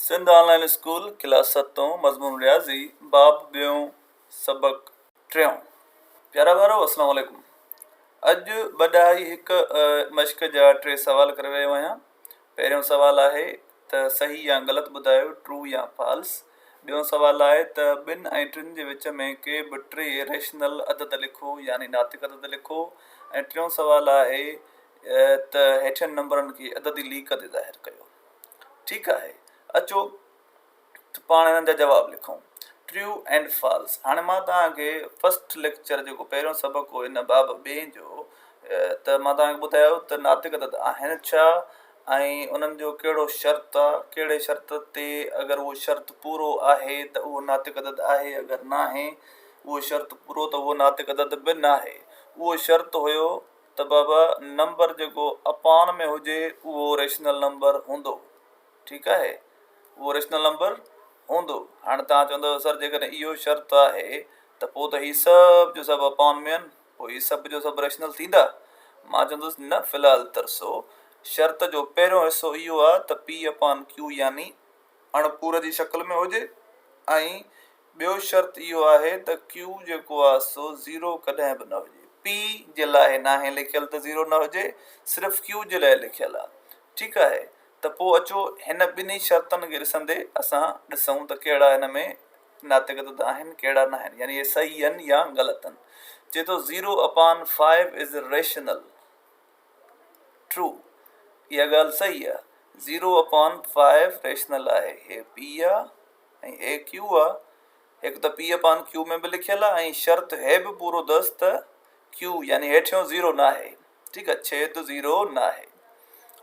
سنڌ آن line school class ستون مضمون رياضي باب ٻيون سبق ٽيون. پيارا ٻارو اسلام عليڪم اڄ ٻه ڏهائي هڪ مشق جا ٽي سوال ڪري رهيو آهيان پهريون سوال آهي ته صحيح يا غلط ٻڌايو ٽرو يا فالس ٻيون سوال آهي ته ٻن ۽ ٽن جي وچ ۾ ڪي به ٽي ريشنل عدد لکو يعني ناطق عدد لکو ۽ ٽيون سوال آهي ته هيٺين نمبرن کي عددي ليڪ تي ظاهر ڪيو ٺيڪ آهي اچو ته پاڻ هنن جا جواب لکون ٽريو اينڊ فالس هاڻي مان توهان کي فرسٽ ليڪچر جيڪو پهريون سبق هو ان باب ٻئي جو ته مان توهان کي ٻڌايو ته ناطق عدد آهن ڇا ۽ انهن جو ڪهڙو شرط آ ڪهڙي شرط تي اگر اهو شرط پورو آهي ته اهو ناطق عدد آهي اگر ناهي اهو شرط پورو ته اهو ناطق عدد به ناهي اهو شرط هيو ته بابا نمبر جيڪو اپان ۾ هجي اهو ريشنل نمبر هوندو ٺيڪ آهي اهو ريشنل نمبر هوندو هاڻي توهان چوندو سر جيڪڏهن اهو شرط آهي ته پوء ته هي سڀ جو سڀ اپان ۾ آهن پوء هي سڀ جو سڀ ريشنل ٿيندا مان چوندس نه في الحال ترسو شرط جو پهريون حصو اهو آهي ته پي اپان ڪيو يعني اڻپور جي شڪل ۾ هجي ۽ ٻيو شرط اهو آهي ته Q جيڪو آهي سو زيرو ڪڏهن به نه هجي. P جي لاء ناهي لکيل ته زيرو نه هجي، صرف Q جي لاء لکيل آهي. ٺيڪ آهي ته پوء اچو هن ٻنهي شرطن کي ڏسندي اسان ڏسون ته ڪهڙا هن ۾ ناطق عدد آهن ڪهڙا ناهن يعني اهي صحيح آهن يا غلط آهن. چئي ٿو zero upon five is rational. True اها ڳالهه صحيح آهي. زيرو اپان فائيو ريشنل آهي. هي P آهي. ۽ اي ڪيو آ هڪ ته پي اپان ڪيو ۾ به لکيل آ ۽ شرط هي به پورو اٿس ته ڪيو يعني هيٺيون زيرو ناهي ٺيڪ آ ڇيد زيرو ناهي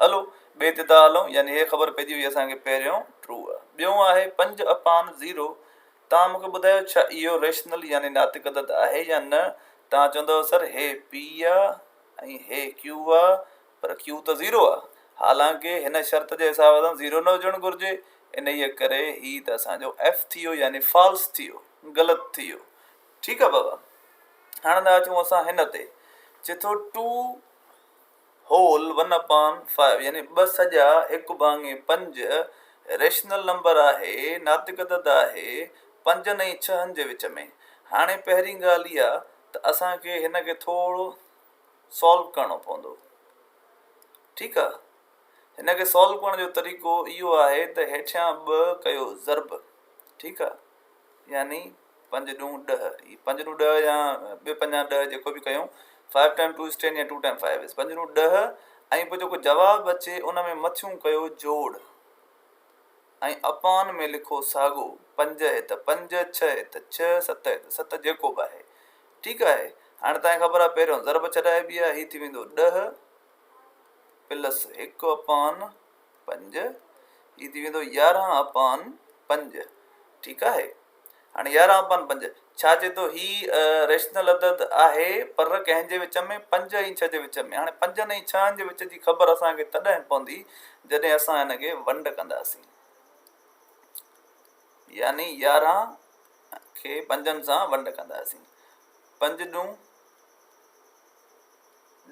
هلو ٻئي تي ٿا هلون يعني هي خبر پئجي وئي اسان کي پهريون ٽرو آ ٻيون آهي پنج اپان زيرو توهان مونکي ٻڌايو ڇا اهو ريشنل يعني ناطق عدد آهي يا نه توهان چوندؤ سر هي پي آ ۽ هي ڪيو آ پر ڪيو ته زيرو آ حالانڪه هن شرط جي حساب سان زيرو نه هجڻ گهرجي انهيء ڪري هي ته اسان جو ايف ٿي ويو يعني فالس ٿي ويو غلط ٿي ويو ٺيڪ آ بابا هاڻي ٿا اچون اسان هن تي چي ٿو two whole one upon five يعني ٻه سڄا هڪ ڀاڱي پنج ريشنل نمبر آهي ناطق عدد آهي پنجن ۽ ڇهن جي وچ ۾ هاڻي پهرين ڳالهه اها ته اسان کي هن کي ٿورو سالو ڪرڻو پوندو ٺيڪ آ هن کي سالو ڪرڻ جو طريقو اهو آهي ته هيٺيان ٻه ڪيو ضرب ٺيڪ آ يعني پنج ڏون ڏهه هي پنج ڏون ڏهه يا ٻه پنجا ڏهه جيڪو به ڪيون فائيو ٽائم ٽو از ٽين يا ٽو ٽائم فائيو از پنج ڏون ڏهه ۽ پوء جيڪو جواب اچي ان ۾ مٿيون ڪيو جوڙ ۽ اپان ۾ لکو ساڳو پنج هي ته پنج ڇهه هي ته ڇهه ست هي ته ست جيڪو به آهي ٺيڪ آهي هاڻي توهان کي خبر آهي پهريون ضرب ڇڏائبي آهي هي ٿي ويندو ڏهه پلس هڪ اپان پنج هي ٿي ويندو يارهن اپان پنج ٺيڪ آهي هاڻي يارهن اپان پنج ڇا چئي ٿو هي ريشنل عدد آهي پر ڪنهن جي وچ ۾ پنج ۽ ڇهه جي وچ ۾ هاڻي پنجن ۽ ڇهن جي وچ جي خبر اسان کي تڏهن پوندي جڏهن اسان هن کي ونڊ ڪنداسين يعني يارهن کي پنجن سان ونڊ ڪنداسين. پنج ڏون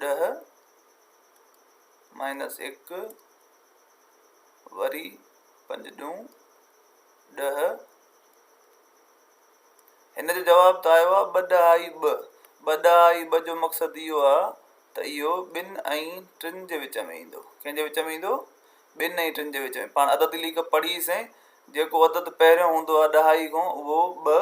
ڏهه مائنس هڪ وري پنج ڏون ڏهه. هن جو جواب ته آيو آهي ٻه ڏهائي ٻه. ٻه ڏهائي ٻه جو مقصد اهو آهي ته اهو ٻن ۽ ٽن جي وچ ۾ ايندو. ڪنهن جي وچ ۾ ايندو؟ ٻن ۽ ٽن جي وچ ۾. پاڻ عددي ليڪ پڙهي سين، جيڪو عدد پهريون هوندو آهي ڏهائي کان اهو ٻه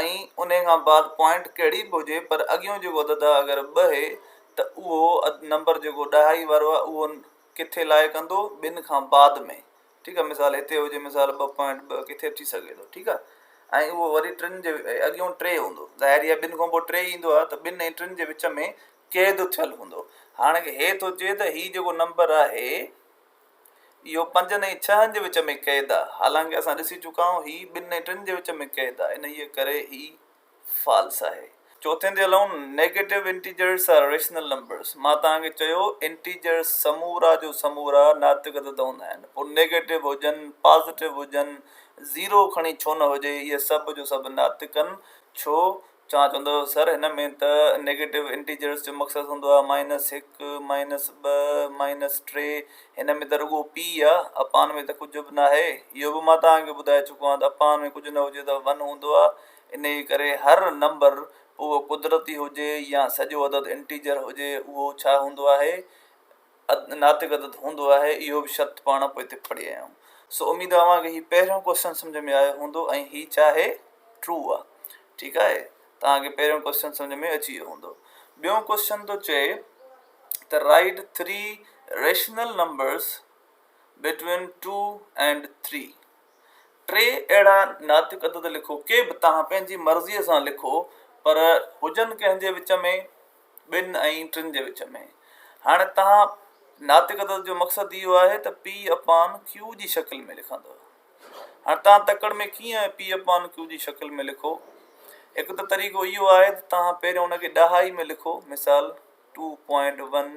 ۽ انهي کان بعد پوائنٽ ڪهڙي به هجي پر اڳيون جيڪو عدد آهي اگر ٻه اهي ته اهو نمبر جيڪو ڏهائي وارو آهي اهو ڪٿي لاء ڪندو ٻن کان بعد ۾ ٺيڪ آهي مثال هتي هجي مثال ٻه پوائنٽ ٻه ڪٿي به ٿي سگهي ٿو ٺيڪ آهي ۽ اهو وري ٽن جي اڳيون ٽي هوندو ظاهر اها ٻن کان پوء ٽي ايندو آهي ته ٻن ۽ ٽن جي وچ ۾ قيد ٿيل هوندو. هاڻي هي ٿو چئي ته هي جيڪو نمبر آهي اهو پنجن ۽ ڇهن جي وچ ۾ قيد آهي حالانڪه اسان ڏسي چڪا آهيون هي ٻن ۽ ٽن جي وچ ۾ قيد آهي انهيء ڪري هي فالس آهي. چوٿين تي هلون negative integers are rational numbers مان توهان کي چيو انٽيجرس سمورا جو سمورا ناطق عدد هوندا آهن پوء نيگيٽو هجن پازيٽو هجن زيرو کڻي ڇو نه هجي اهي سڀ جو سڀ ناطق آهن ڇو توهان چوندؤ سر هن ۾ ته نيگيٽو انٽيجرس جو مقصد هوندو آهي مائنس هڪ، مائنس ٻه، مائنس ٽي، هن ۾ ته رڳو پي آ، اپان ۾ ته ڪجهه به ناهي. اهو به مان توهان کي ٻڌائي چڪو آهيان ته اپان ۾ ڪجهه نه هجي ته ون هوندو آ. انهيء ڪري هر نمبر اهو قدرتي هجي يا سڄو عدد انٽيجر هجي اهو ڇا هوندو آهي؟ ناطق عدد هوندو آهي اهو به شرط پاڻ پوئتي پڙهي آيا آهيون سو اميد آهي اوهان کي هي پهريون ڪوشچن سمجھ ۾ آيو هوندو ۽ هي ڇا آهي ٽرو آهي ٺيڪ آهي توهان کي پهريون ڪوشچن سمجھ ۾ اچي ويو هوندو ٻيون ڪوشچن ٿو چئي ته write 3 rational numbers between 2 and 3 ٽي اهڙا ناطق عدد لکو ڪي به توهان پنهنجي مرضي سان لکو پر هجن ڪنهن جي وچ ۾ ٻن ۽ ٽن جي وچ ۾. هاڻي توهان ناطق عدد جو مقصد اهو آهي ته پي اپان ڪيو جي شڪل ۾ لکندو. هاڻي توهان تڪڙ ۾ ڪيئن پي اپان ڪيو جي شڪل ۾ لکو؟ هڪ ته طريقو اهو آهي ته توهان پهريون ان کي ڏهائي ۾ لکو مثال two point one,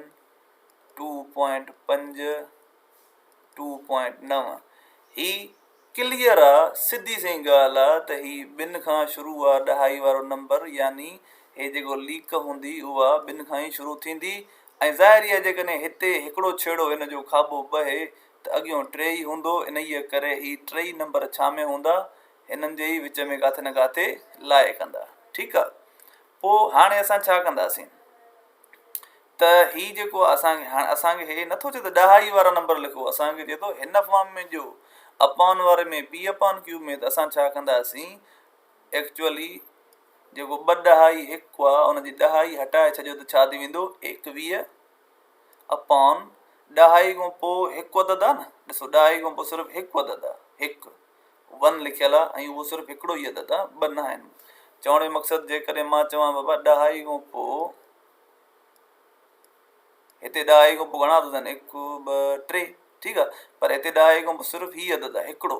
two point پنج، ٽو پوائنٽ نو. هي ڪليئر آ سڌي سئين ڳالهه آ ته هي ٻن کان شروع آ ڏهائي وارو نمبر يعني هي جيڪو ليڪ هوندي اها ٻن کان ئي شروع ٿيندي ۽ ظاهري آ جيڪڏهن هتي هڪڙو ڇيڙو هن جو کاٻو ٻه هي ته اڳيون ٽي ئي هوندو انهيء ڪري هي ٽئي نمبر ڇا ۾ هوندا هنن جي ئي وچ ۾ ڪاٿي نه ڪاٿي لاء ڪندا ٺيڪ آ پو هاڻي اسان ڇا ڪنداسين. ته هي جيڪو اسان کي هاڻ اسان کي هي نٿو چئي ته ڏهائي وارا نمبر لکو اسان کي چئي ٿو هن فارم ۾ ڏيو اپان واري ۾ پي اپان ڪيو ۾ ته اسان ڇا ڪنداسين ايڪچوئلي جيڪو ٻه ڏهائي هڪ آ ان جي ڏهائي هٽائي ڇڏيو ته ڇا ٿي ويندو ايڪويهه اپان ڏهائي کان پوء هڪ عدد آ نه ڏسو ڏهائي کان پوء صرف هڪ عدد آ هڪ ون لکيل آ ۽ اهو صرف هڪڙو ئي عدد آ ٻه نه آهن چوڻ جو مقصد جيڪڏهن مان چوان بابا ڏهائي کان پوء هتي ڏهائي کان پوء گهڻا عدد آهن هڪ ٻه ٽي ٺيڪ آهي پر هتي ڏهائي کان پوء صرف هي عدد آهي هڪڙو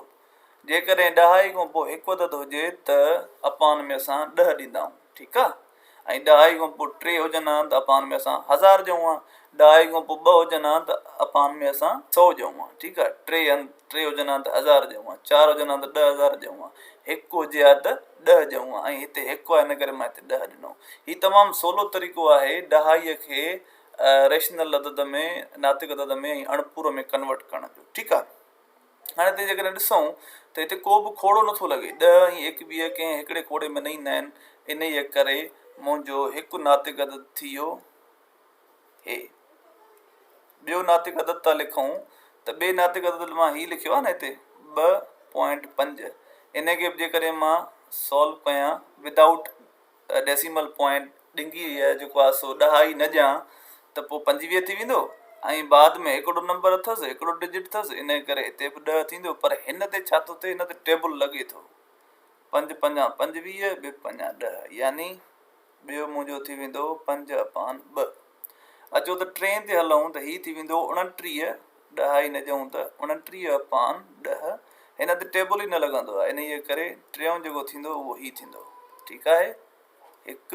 جيڪڏهن ڏهائي کان پوء هڪ عدد هجي ته اپان ۾ اسان ڏهه ڏيندا آهيون ٺيڪ آهي ۽ ڏهائي کان پوء ٽي هجن ها ته اپان ۾ اسان هزار ڏيون ها ڏهائي کان پوء ٻه هجن ها ته اپان ۾ اسان سو ڏيون ها ٺيڪ آهي ٽي ٽي هجن ها ته هزار ڏيون ها چار هجن ها ته 10000 ڏيون ها هڪ هجي ها ته ڏهه ڏيون ها ۽ هتي هڪ آهي ان ڪري مان هتي ڏهه ڏنو هي تمام سولو طريقو آهي ڏهائي کي ريشنل عدد ۾ ناطق عدد ۾ ۽ اڻپورو ۾ ڪنورٽ ڪرڻ جو ٺيڪ آهي هاڻي هتي جيڪڏهن ڏسون ته هتي ڪو به کوڙو نٿو لڳي ڏهه ۽ ايڪويهه ڪنهن هڪڙي کوڙي ۾ نه ايندا آهن انهيء ڪري منهنجو هڪ ناطق عدد ٿي ويو هي ٻيو ناطق عدد ٿا لکون ته ٻئي ناطق عدد مان هي لکيو آهي نه هتي ٻه پوائنٽ پنج ان کي به جيڪڏهن مان سالو ڪيان ودائوٽ ڊيسيمل پوائنٽ ڏنگي جيڪو آهي سو ڏهائي نه ڏيان ته پوء 25 ٿي ويندو ۽ بعد ۾ هڪڙو نمبر اٿس هڪڙو ڊجٽ اٿس ان ڪري هتي به ڏهه ٿيندو پر هن تي ڇا ٿو ٿئي هن تي ٽيبل لڳي ٿو پنج پنجا پنجويهه ٻه پنجا ڏهه يعني ٻيو منهنجو ٿي ويندو پنج اپان ٻه. اچو ته ٽئين تي هلون ته هي ٿي ويندو اڻٽيهه، ڏهائي نه ڏيون ته اڻٽيهه اپان ڏهه، هن تي ٽيبل ئي نه لڳندو آهي انهيء ڪري ٽيون جيڪو ٿيندو اهو هي ٿيندو. ٺيڪ آهي هڪ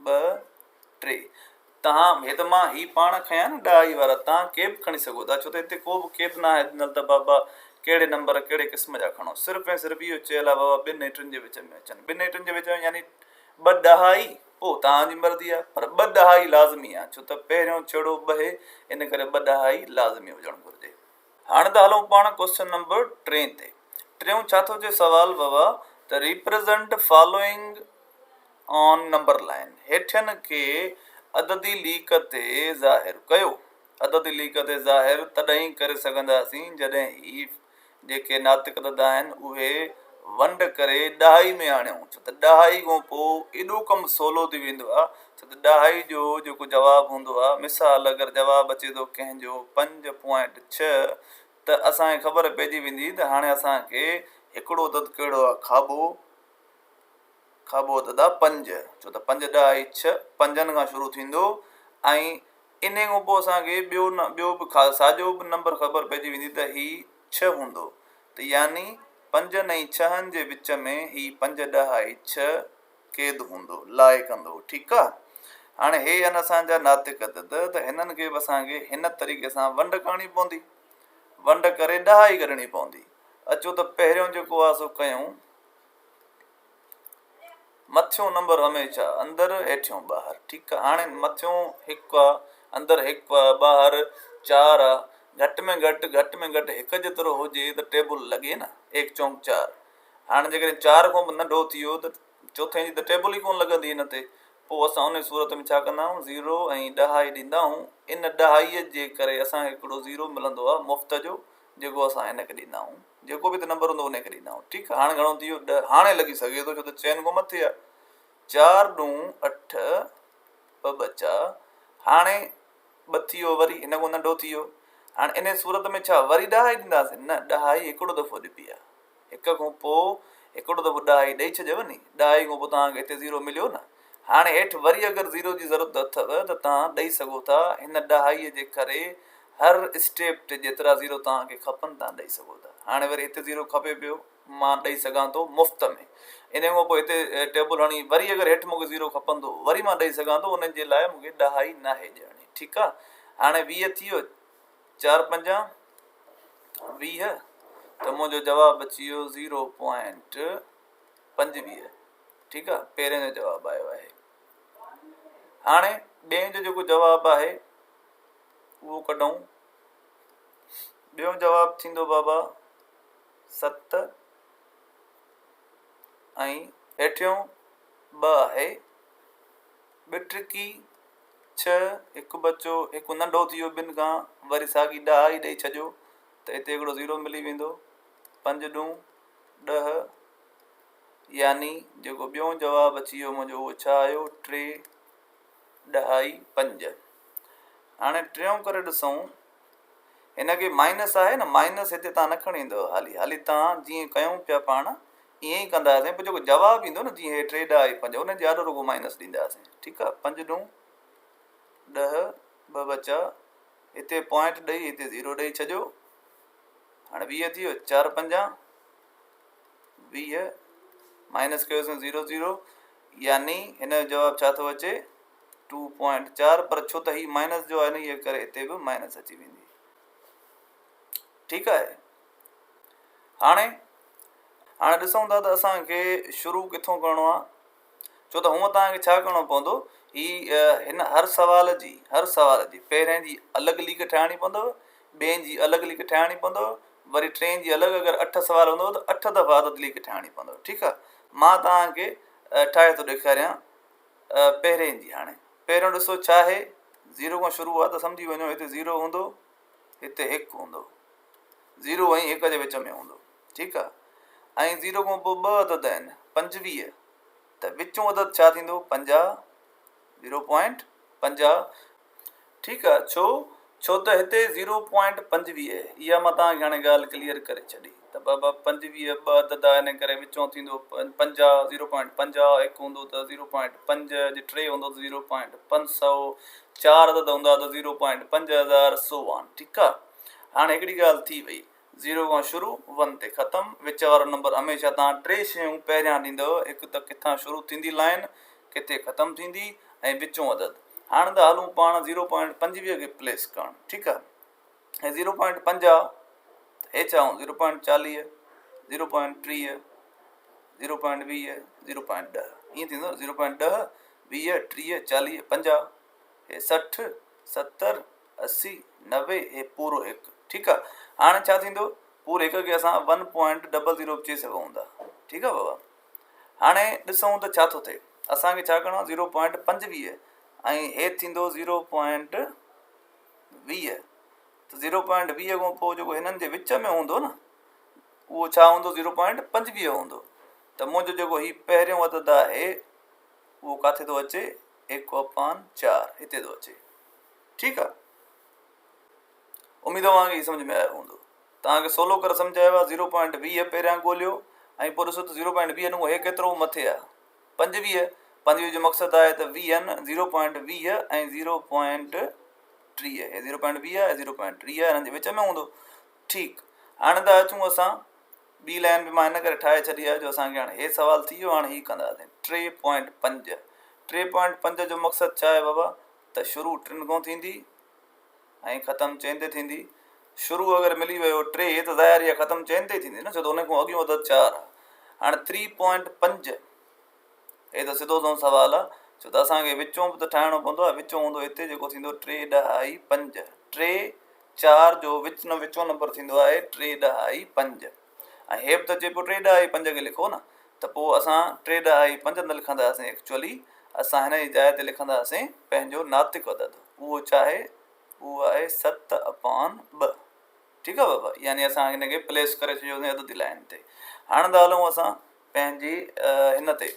ٻه ٽي. تهان هي ته مان هي پاڻ کنيا نه ڏهائي وارا تهان ڪي به کڻي سگهو ٿا ڇو ته هتي ڪو به قيد ناهي ڏنل ته بابا ڪهڙي نمبر ڪهڙي قسم جا کڻو صرف ۽ صرف اهو چيل آهي بابا ٻن ۽ ٽن جي وچ ۾ اچن ٻن ۽ ٽن جي وچ ۾ يعني ٻه ڏهائي پوء توهان جي مرضي آهي پر ٻه ڏهائي لازمي آهي ڇو ته پهريون ڇيڙو ٻه هي ان ڪري ٻه ڏهائي لازمي هجڻ گهرجي. هاڻي ته هلون پاڻ ڪوسچن نمبر ٽئين تي. ٽيون ڇا ٿو چئي سوال بابا ته represent following on number line هيٺين کي عددي ليڪ تي ظاهر ڪيو. عددي ليڪ تي ظاهر تڏهن ئي ڪري سگهنداسين جڏهن هي جيڪي ناطق عدد آهن اهي ونڊ ڪري ڏهائي ۾ آڻيون ڇو ته ڏهائي کان پوء ايڏو ڪم سولو ٿي ويندو آهي ڇو ته ڏهائي جو جيڪو جواب هوندو آهي مثال اگر جواب اچي ٿو ڪنهن جو پنج پوائنٽ ڇهه ته اسان کي خبر پئجي ويندي ته هاڻي اسان کي هڪڙو عدد ڪهڙو آهي کاٻو کاٻو عدد آهي پنج ڇو ته پنج ڏهائي ڇهه پنجن کان شروع ٿيندو ۽ انهيء کان پوء اسان کي ٻيو نه ٻيو به ساڳيو به نمبر خبر پئجي ويندي ته هي ڇهه هوندو ته يعني پنجن ۽ ڇهن جي وچ ۾ هي پنج ڏهائي ڇهه قيد هوندو، لاء ڪندو، ٺيڪ آ. هاڻي هي آهن اسان جا ناطق عدد ته هنن کي به اسان کي هن طريقي سان ونڊ ڪرڻي پوندي. ونڊ ڪري ڏهائي ڪڍڻي پوندي. اچو ته پهريون جيڪو آ سو ڪيون. مٿيون نمبر هميشه اندر هيٺيون ٻاهر ٺيڪ آ هاڻي مٿيون هڪ آ اندر هڪ آ ٻاهر چار آ گهٽ ۾ گهٽ گهٽ ۾ گهٽ هڪ جيترو هجي ته ٽيبل لڳي نه ايڪ چونڪ چار هاڻي جيڪڏهن چار کان به ننڍو ٿي ويو ته چوٿين جي ته ٽيبل ئي ڪونه لڳندي هن تي پوء اسان ان صورت ۾ ڇا ڪندا آهيون زيرو ۽ ڏهائي ڏيندا آهيون ان ڏهائي جي ڪري اسان کي هڪڙو زيرو ملندو آ مفت جو جيڪو اسان هن کي ڏيندا آهيون جيڪو به هتي نمبر هوندو انهي کي ڏيندا آهيون ٺيڪ آهي هاڻي گهڻو ٿي ويو ڏهه هاڻي لڳي سگهي ٿو ڇو ته چئن کان مٿي آهي چار ڏون اٺ ٻه ٻه چار هاڻي ٻه ٿي ويو وري هن کان ننڍو ٿي ويو هاڻي انهي صورت ۾ ڇا وري ڏهائي ڏينداسين نه ڏهائي هڪڙو دفعو ڏبي آهي هڪ کان پوء هڪڙو دفعو ڏهائي ڏئي ڇڏيو ني ڏهائي کان پوء توهان کي هتي زيرو مليو نه هاڻي هيٺ وري اگر زيرو جي ضرورت اٿو ته توهان ڏئي سگهو ٿا. هن ڏهائيء جي ڪري هر اسٽيپ تي جيترا زيرو توهان کي کپن توهان ڏئي سگهو ٿا. هاڻي وري هتي زيرو کپي پيو مان ڏئي سگهان ٿو مفت ۾. انهيء کان پوء هتي ٽيبل هڻي وري اگر هيٺ مون کي زيرو کپندو وري مان ڏئي سگهان ٿو ان جي لاء مون کي ڏهائي ناهي ڏيڻي. ٺيڪ آ. هاڻي 20 ٿي ويو چار پنجا 20 ته منهنجو جواب اچي ويو زيرو پوائنٽ 25. ٺيڪ آ پهرين جو جواب آيو آهي هاڻي ٻئين جو جيڪو جواب آهي اهو ڪڍون ٻيو جواب ٿيندو بابا ست ۽ هيٺيون ٻه آهي ٻه ٽڪي ڇهه هڪ بچو هڪ ننڍو ٿي ويو ٻن کان وري ساڳي ڏهائي ڏئي ڇڏيو ته هتي هڪڙو زيرو ملي ويندو پنج ڏون ڏهه يعني جيڪو ٻيون جواب اچي ويو منهنجو اهو ڇا آيو ٽي ڏهائي پنج. هاڻي ٽيون ڪري ڏسون هن کي مائنس آهي نه مائنس هتي تان نه کڻي ايندو حالي حالي تان جيئن ڪيون پيا پاڻ ائين ئي ڪندا هئاسين پوء جيڪو جواب ايندو نه جيئن هي ٽي ڏهائي پنج ان جي آڏو رڳو مائنس ڏيندا هئاسين ٺيڪ آهي پنج ڏون ڏهه ٻه بچا هتي پوائنٽ ڏئي هتي زيرو ڏئي ڇڏيو هاڻي 20 ٿي ويو چار پنجا 20 مائنس ڪيوسين زيرو زيرو يعني هن جو جواب ڇا ٿو اچي 2.4 پر ڇو ته هي مائنس جو آهي انهيء ڪري هتي به مائنس اچي ويندي ٺيڪ آهي هاڻي هاڻي ڏسون ٿا ته اسان کي شروع ڪٿون ڪرڻو آهي ڇو ته هونء توهان کي ڇا ڪرڻو پوندو، هي هن هر سوال جي هر سوال جي پهرين جي الڳ ليڪ ٺاهڻي پوندو، ٻئين جي الڳ ليڪ ٺاهڻي پوندو، وري ٽئين جي الڳ اگر اٺ سوال هوندو ته اٺ دفعا عدد ليڪ ٺاهڻي پوندو ٺيڪ آ مان توهان کي ٺاهي ٿو ڏيکاريان پهرين جي هاڻي پهريون ڏسو ڇا آهي زيرو کان شروع آ ته سمجهي وڃو هتي زيرو هوندو هتي هڪ هوندو زيرو ۽ هڪ جي وچ ۾ هوندو ٺيڪ آ ۽ زيرو کان پوء ٻه عدد آهن 25 ته وچون عدد ڇا ٿيندو 50 زيرو پوائنٽ 50 ٺيڪ آ ڇو ڇو ته هتي زيرو پوائنٽ 25 اها مان توهان کي هاڻي ڳالهه ڪليئر ڪري ڇڏي ته بابا 25 ٻه عدد آ ان ڪري وچون ٿيندو 50 زيرو پوائنٽ 50 هڪ هوندو ته زيرو پوائنٽ پنج جي ٽي هوندو ته زيرو پوائنٽ پنج سو چار عدد هوندا ته زيرو پوائنٽ پنج هزار سو آن ٺيڪ آ هاڻي هڪڙي ڳالهه ٿي وئي زيرو کان شروع ون تي ختم، وچ وارو نمبر هميشه توهان ٽي شيون پهريان ڏيندؤ، هڪ ته ڪٿان شروع ٿيندي لائين، ڪٿي ختم ٿيندي ۽ وچون عدد. هاڻ ته هلون پاڻ زيرو پوائنٽ 25 کي پليس ڪرڻ، ٺيڪ آ. هي زيرو پوائنٽ 50 ته هي ڇا هوندو zero point 40، zero point 30، zero point 20، zero point 10 ائين ٿيندو نه زيرو پوائنٽ 10، 20، 30، 40، 50، هي 60، 70، 80، 90 هي پورو هڪ ٺيڪ آ هاڻي ڇا ٿيندو پوري هڪ کي اسان ون پوائنٽ ڊبل زيرو به چئي سگهون ٿا ٺيڪ آ بابا هاڻي ڏسون ته ڇا ٿو ٿئي اسان کي ڇا ڪرڻو آ زيرو پوائنٽ 25 ۽ هي ٿيندو زيرو پوائنٽ 20 ته زيرو پوائنٽ 20 کان پوء جيڪو هنن جي وچ ۾ هوندو نه اهو ڇا هوندو زيرو پوائنٽ 25 هوندو ته منهنجو جيڪو هي پهريون عدد آهي اهو ڪاٿي ٿو اچي هڪ اپان چار هتي ٿو اچي ٺيڪ آ اميد اوهان کي هي سمجھ ۾ آيو هوندو توهان کي سولو ڪري سمجهايو آ زيرو پوائنٽ 20 پهريان ڳوليو ۽ پوء ڏسو ته زيرو پوائنٽ 20 نو هي ڪيترو مٿي آ 25 25 جو مقصد آهي ته 20 نه زيرو پوائنٽ 20 ۽ زيرو پوائنٽ 30 هي زيرو پوائنٽ 20 آهي زيرو پوائنٽ 30 آهي هنن جي وچ ۾ هوندو ٺيڪ هاڻي ته اچون اسان ٻي لائن به مان ان ڪري ٺاهي ڇڏي آهي جو اسان کي هاڻي هي سوال ٿي ويو هاڻي هي ڪنداسين 3.5 3.5 جو مقصد ڇا آهي بابا ته شروع ٽن کان ٿيندي ۽ ختم چئن تي ٿيندي. شروع اگر ملي ويو ٽي ته ظاهر اها ختم چئن تي ئي ٿيندي نه ڇو ته ان کان اڳيون عدد چار آهي. هاڻي ٿري پوائنٽ پنج هي ته سڌو سنئون سوال آ، ڇو ته اسان کي وچون به ته ٺاهڻو پوندو آ، وچون هوندو هتي جيڪو ٿيندو ٽي ڏهائي پنج، ٽي چار جو وچ نه وچون نمبر ٿيندو آهي ٽي ڏهائي پنج ۽ هي به ته چئي پيو ٽي ڏهائي پنج کي لکو نه ته پوء اسان ٽي ڏهائي پنج نه لکنداسين ايڪچوئلي اسان هن جي جاء تي لکنداسين پنهنجو ناتڪ عدد اهو ڇا آهي اهو آهي ست اپان ٻه. ٺيڪ آ بابا يعني اسان هن کي پليس ڪري ڇڏيوسين عددي لائن تي هاڻ ٿا هلون اسان پنهنجي هن تي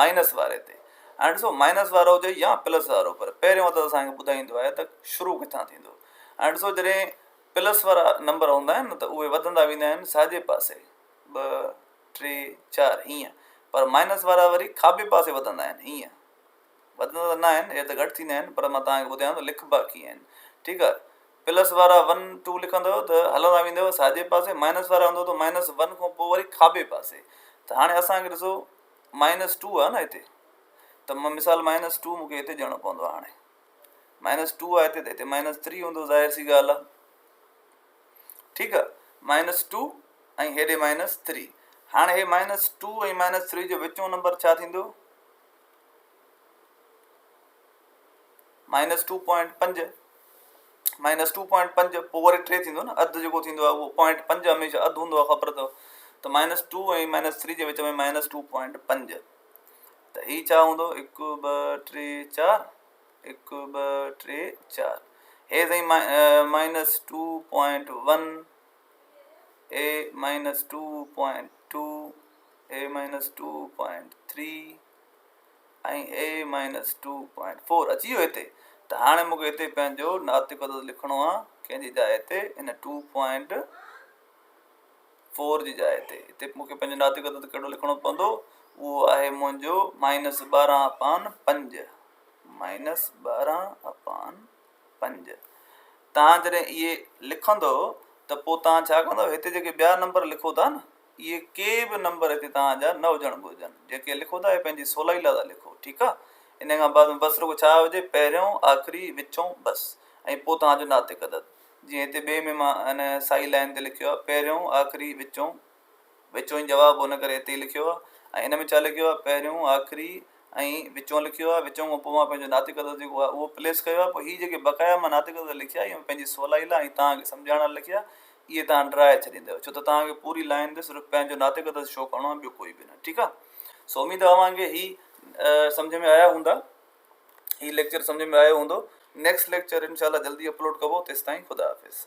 مائنس واري تي هاڻي ڏسو مائنس وارو هجي يا پلس وارو پر پهريون عدد اسان کي ٻڌائيندو آهي ته شروع ڪٿان ٿيندو هاڻي ڏسو جڏهن پلس وارا نمبر هوندا آهن نه ته اهي وڌندا ويندا آهن ساڄي پاسي ٻه ٽي چار هيئن پر مائنس وارا وري کاٻي پاسي وڌندا آهن هيئن وڌندا ته نه آهن اهي ته گهٽ ٿيندا آهن پر مان توهان کي ٻڌايان ٿو لکبا ڪيئن آهن ٺيڪ آهي پلس وارا ون ٽو لکندو ته هلندا ويندو ساڄي پاسي مائنس وارا هوندو ته مائنس ون کان پوء وري کاٻي پاسي ته هاڻي اسان کي ڏسو مائنس ٽو آهي نه هتي ته مان مثال مائنس ٽو مونکي هتي ڏيڻو پوندو هاڻي مائنس ٽو آهي هتي ته هتي مائنس ٿري هوندو ظاهر سي ڳالهه آهي ٺيڪ آهي مائنس ٽو ۽ هيڏي مائنس ٿري هاڻي هي مائنس ٽو ۽ مائنس ٿري جو وچون نمبر ڇا ٿيندو مائنس ٽو پوائنٽ پنج مائنس ٽو پوائنٽ پنج پوء وري ٽي ٿيندو نه اڌ جيڪو ٿيندو آهي اهو پوائنٽ پنج هميشه اڌ هوندو آهي خبر اٿو ته مائنس ٽو ۽ مائنس ٿري جي وچ ۾ مائنس ٽو پوائنٽ پنج ته هي ڇا هوندو هڪ ٻه ٽي چار هڪ ٻه ٽي چار هي سائين مائنس ٽو پوائنٽ ون اي مائنس ٽو پوائنٽ ٽو اي مائنس ٽو پوائنٽ ٿري ۽ اي مائنس ٽو پوائنٽ فور اچي ويو هتي ته هاڻي مونکي هتي پنهنجو ناتڪ عدد لکڻو آهي ڪنهن جي جاء تي ان ٽو پوائنٽ فور جي جاء تي هتي مونکي پنهنجو ناتڪ عدد ڪهڙو لکڻو پوندو اهو آهي منهنجو مائنس ٻارهن اپان پنج مائنس ٻارهن اپان پنج تان جڏهن اهي لکندو ته پوء تان ڇا ڪندو هتي جيڪي ٻيا نمبر لکو ٿا نه اهي ڪي به نمبر هتي توهان جا نه هجڻ گهرجن جيڪي لکو ٿا اهي پنهنجي سولائي لاء ٿا لکو ٺيڪ آ ان کان بعد ۾ بس رڳو ڇا هجي پهريون آخري وچون بس ۽ پوء توهان جو ناتڪ عدد جيئن هتي ٻئي ۾ مان ان سائي لائن تي لکيو آ پهريون آخري وچون وچون ئي جواب ان ڪري هتي ئي لکيو آ ۽ ان ۾ ڇا لکيو آ پهريون آخري ۽ وچون لکيو آهي، وچون کان پوء مان پنهنجو ناطق عدد جيڪو آهي اهو پليس ڪيو آهي، پوء هي جيڪي بقايا مان ناطق عدد لکيا اهي پنهنجي سولائي لاء ۽ توهان کي سمجهائڻ لاء لکيا، اهي توهان ڊرائي ڇڏيندؤ، ڇو ته توهان کي پوري لائين تي صرف پنهنجو ناطق عدد شو ڪرڻو آهي ٻيو ڪوئي به نه، ٺيڪ آهي. سو اميد آهي اوهان کي هي سمجهه ۾ آيا هوندا، هي ليڪچر سمجهه ۾ آيو هوندو، نيڪسٽ ليڪچر انشاء الله جلدي اپلوڊ ڪبو، تيستائين خدا حافظ.